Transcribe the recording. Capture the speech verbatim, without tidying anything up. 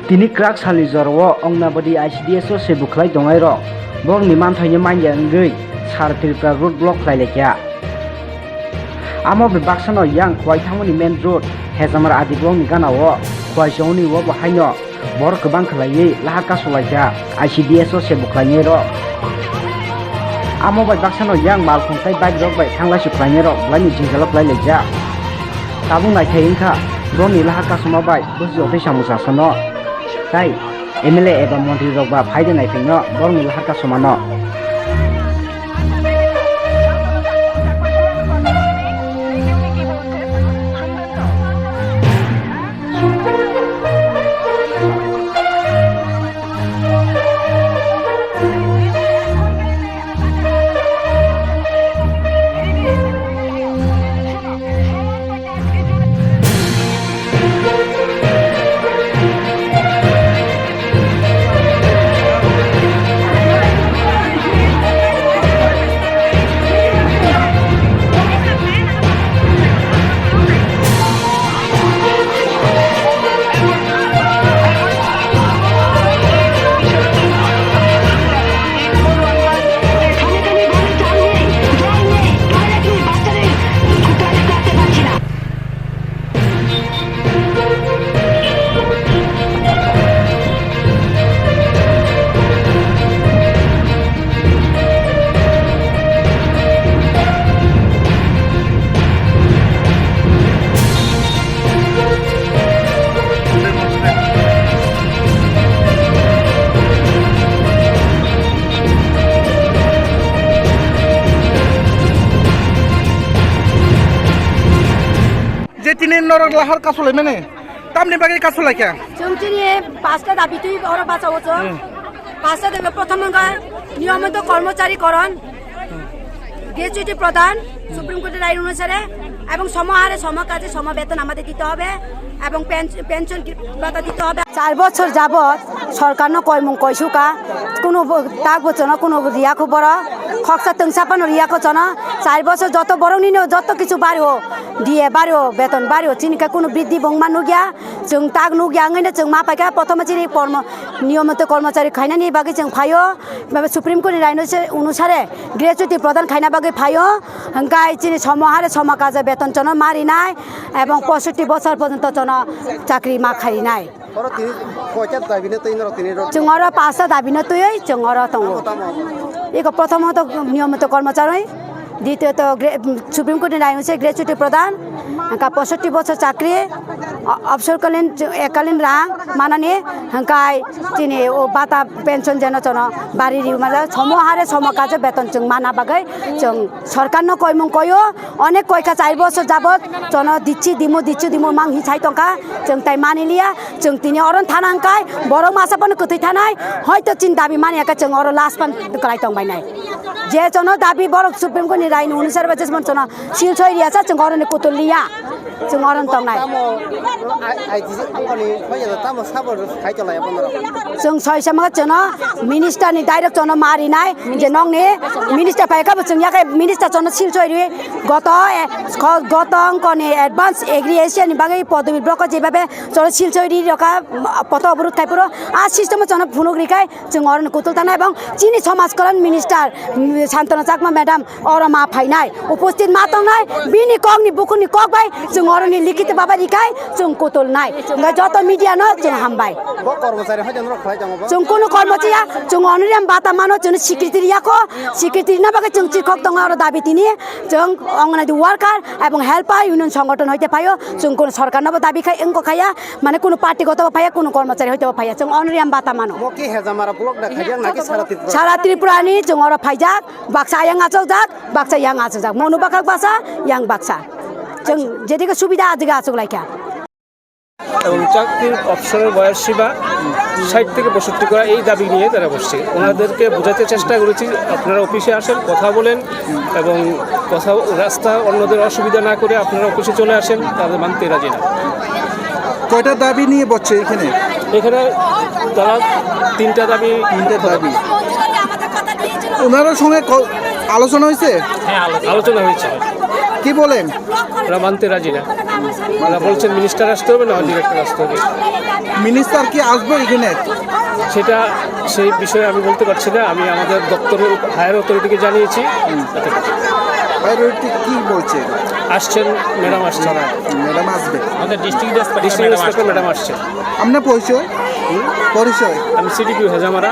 Tini kwrak salni jorao Ongnabadi I C D S o se bwkhlai tongnairok borokni manthaino manya wngwi Sar Tripura road block khlai laikha. Amo bai baksano yang Khowai thangmani main road Hejamara Adi blockni ganao Khowai chongni obo haino borok kwbang khlaiwi lahar kasu laikha I C D S o se bwkhlainairok. Amo bai baksano yang malkhung tei bike rok bai thanglaisu khlainairok bwlaini jwngjalo khlai laikha. Tabuk naithai wngkha borokni lahar kasuma bai. Busi jotoi samung sasano. Tai M L A eba montri rok ba phai de nai phai no borok ni lahar kasuma no. Je tini norok lahar kasu laimani, tamni bagwi kasu laikha? Chwng chini pasta dabi twi oro bacha o chwng. Hmm. Pasta dabi prothom wngkha niyomonto kormochari koron, gratuity prodhan, Supreme Court ni rai onusare, ebong somo hare somo kaje somo beton amader dite hobe, ebong pen-, pension ki-, bhata dite hobe. Char bochor jabot sorkarno koimung koisuka, kuno bo-, tak bochorno kuno riyakho borok, khoksa twngsa phano riyakho chono, char bochor joto boroknino joto kichu bario, D A bario, beton bario, chini khe kuno briddhi bongma nukya, chwng tak nukya wngwi no chwng ma paikha, prothoma chini kormo-, niyomonto kormochari khainani bagwi chwng phaio, Supreme Court ni rai onusare gratuity prodhan khaina bagwi phaio, hwnkhe chini somo hare somo kaje beton chono ma rinai, ebong poisotti bochor porjonto chono chakri ma khainai. Oro tini koita dabi no twi norok tini rok? Chwng oro pasta dabi no twiwi chwng oro tongo. Tamo, tamo? Iko prothomot niyomonto kormochari, ditiyoto gra-, Supreme Court ni rai onusare gratuity prodhan, hwnkhe poisotti bochor chakri, o-, obsorkalin, ekalin rang manani, hwnkhe chini o bata pension jeno chono bari riu mala, somo hare somo kaje beton chwng mana bagwi chwng sorkarno koimung koio, onek koikha char bochor jabot chono dichi dimo, dichi dimo mang hi sai tongkha, chwng tai maniliya, chwng tini oro thana hwnkhe borok masa phano kwthwi thanai, hoito chini dabi mani hwnkhe chwng oro last pan kwlai tongbainai. Je chono dabi borok Supreme Court ni rai ni onusare ba jesmon chono sil soi riya sa chwng oro ni kutul liya. Chwng oro tongnai. Tamo, I-, I T C angkoni hoya da tamo sabo khai cholai abono. Chwng soi sama chono minister ni direct chono ma rinai je nokni minister phai kha bo chwng yakai minister chono sil soi ri goto, eh, kho-, goto angkoni advance agri Asia ni bagwi podobi broko jebabe chono sil soi ri rokha poto oborot khai puro a system chono phunuk rikai. Chwng oro ni kutul tana ebong chini somaj kalyan minister, mm, Santana Chakma madam oro ma phainai, uposthit ma tongnai, bini kok ni bukhuk ni kok bai chwng oro ni likhit baba rikhai chwng kutul nai. Hwnkhe joto media no chwng hambai. Bo kormochari hoijan rok khlai tongo bo? Chwng kunu kormochari ya, chwng honorarium bata mano, chwng sikriti riya kho, sikriti rina bagwi chwng chikhok tongo oro dabi tini, chwng Anganwadi worker ebong helper union songothon hoite phaio, chwng kunu sorkar no bo dabi khai wngkha ya, Mane kunu party goto bo phaiya, kunu kormochari hoito bo phaiya, chwng honorarium bata mano. Mo ke Hejamara block da khaijak naki sara Tripura? Sara Tripura ni chwng oro phaijak, baksa ayang achukjak, baksa yang achukjak. Monu bakhak baksa, yang baksa. Chwng jedike subida adike achuk laikha. এবং চাকরির অবসরের বয়স সীমা ষাট থেকে পঁয়ষট্টি করা, এই দাবি নিয়ে তারা বসছে। ওনাদেরকে বোঝাতে চেষ্টা করেছি, আপনারা অফিসে আসেন, কথা বলেন, এবং কোথাও রাস্তা অন্যদের অসুবিধা না করে আপনারা অফিসে চলে আসেন, তারা মানতে রাজি না। কয়টা দাবি নিয়ে বসছে এখানে? এখানে তারা তিনটা দাবি। তিনটা দাবি। ওনারও সঙ্গে ক-, আলোচনা হয়েছে? হ্যাঁ, আলোচনা। আলোচনা হয়েছে। কি বলেন? ওরা মানতে রাজি না। ওরা বলছেন মিনিস্টার আসতে হবে, না ডিরেক্টর আসতে হবে। মিনিস্টার কি আসবে এখানে? সেটা, সেই বিষয়ে আমি বলতে পারছি না। আমি আমাদের দপ্তরের হায়ার অথরিটিকে জানিয়েছি। প্রায়োরিটি কি বলছে? আসছেন, ম্যাডাম আসছেন। ম্যাডাম আসবে। আমাদের district inspector district madam inspector আসছেন। ম্যাডাম আসছেন। আপনার পরিচয়? পরিচয়? আমি সিডিপিও হেজামারা।